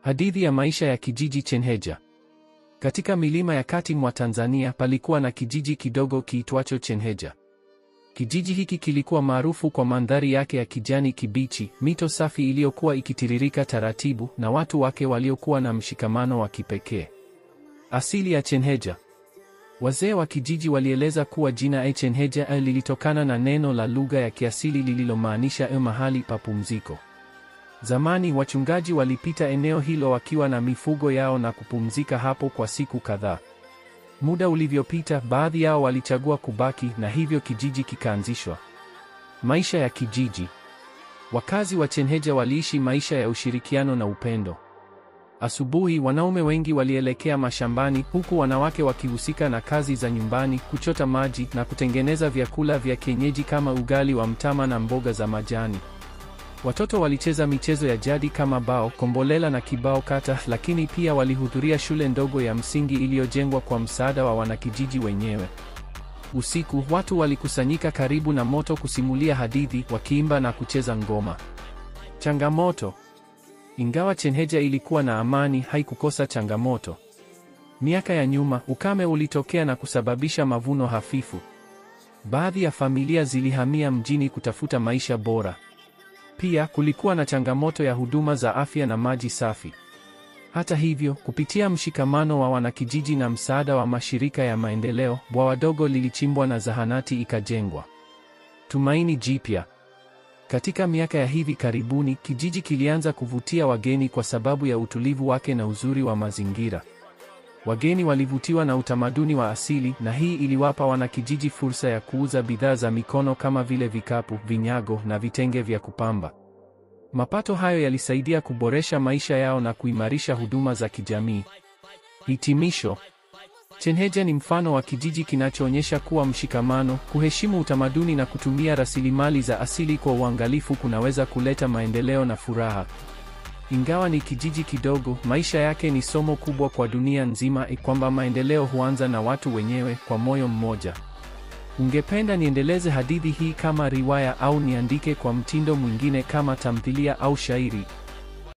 Hadithi ya maisha ya kijiji Chenheja. Katika milima ya kati mwa Tanzania palikuwa na kijiji kidogo kiitwacho Chenheja. Kijiji hiki kilikuwa maarufu kwa mandhari yake ya kijani kibichi, mito safi iliyokuwa ikitiririka taratibu na watu wake waliokuwa na mshikamano wa kipekee. Asili ya Chenheja. Wazee wa kijiji walieleza kuwa jina Chenheja lilitokana na neno la lugha ya kiasili lililomaanisha mahali pa pumziko. Zamani wachungaji walipita eneo hilo wakiwa na mifugo yao na kupumzika hapo kwa siku kadhaa. Muda ulivyopita, baadhi yao walichagua kubaki na hivyo kijiji kikaanzishwa. Maisha ya kijiji. Wakazi wa Chenheja waliishi maisha ya ushirikiano na upendo. Asubuhi wanaume wengi walielekea mashambani huku wanawake wakihusika na kazi za nyumbani, kuchota maji na kutengeneza vyakula vya kienyeji kama ugali wa mtama na mboga za majani. Watoto walicheza michezo ya jadi kama bao, kombolela na kibao kata, lakini pia walihudhuria shule ndogo ya msingi iliyojengwa kwa msaada wa wanakijiji wenyewe. Usiku, watu walikusanyika karibu na moto kusimulia hadithi, wakiimba na kucheza ngoma. Changamoto. Ingawa Chenheja ilikuwa na amani, haikukosa changamoto. Miaka ya nyuma, ukame ulitokea na kusababisha mavuno hafifu. Baadhi ya familia zilihamia mjini kutafuta maisha bora. Pia kulikuwa na changamoto ya huduma za afya na maji safi. Hata hivyo, kupitia mshikamano wa wanakijiji na msaada wa mashirika ya maendeleo, bwawa dogo lilichimbwa na zahanati ikajengwa. Tumaini jipya. Katika miaka ya hivi karibuni, kijiji kilianza kuvutia wageni kwa sababu ya utulivu wake na uzuri wa mazingira. Wageni walivutiwa na utamaduni wa asili na hii iliwapa wanakijiji fursa ya kuuza bidhaa za mikono kama vile vikapu, vinyago na vitenge vya kupamba. Mapato hayo yalisaidia kuboresha maisha yao na kuimarisha huduma za kijamii. Hitimisho. Chenheja ni mfano wa kijiji kinachoonyesha kuwa mshikamano, kuheshimu utamaduni na kutumia rasilimali za asili kwa uangalifu kunaweza kuleta maendeleo na furaha. Ingawa ni kijiji kidogo, maisha yake ni somo kubwa kwa dunia nzima kwamba maendeleo huanza na watu wenyewe kwa moyo mmoja. Ungependa niendeleze hadithi hii kama riwaya au niandike kwa mtindo mwingine kama tamthilia au shairi?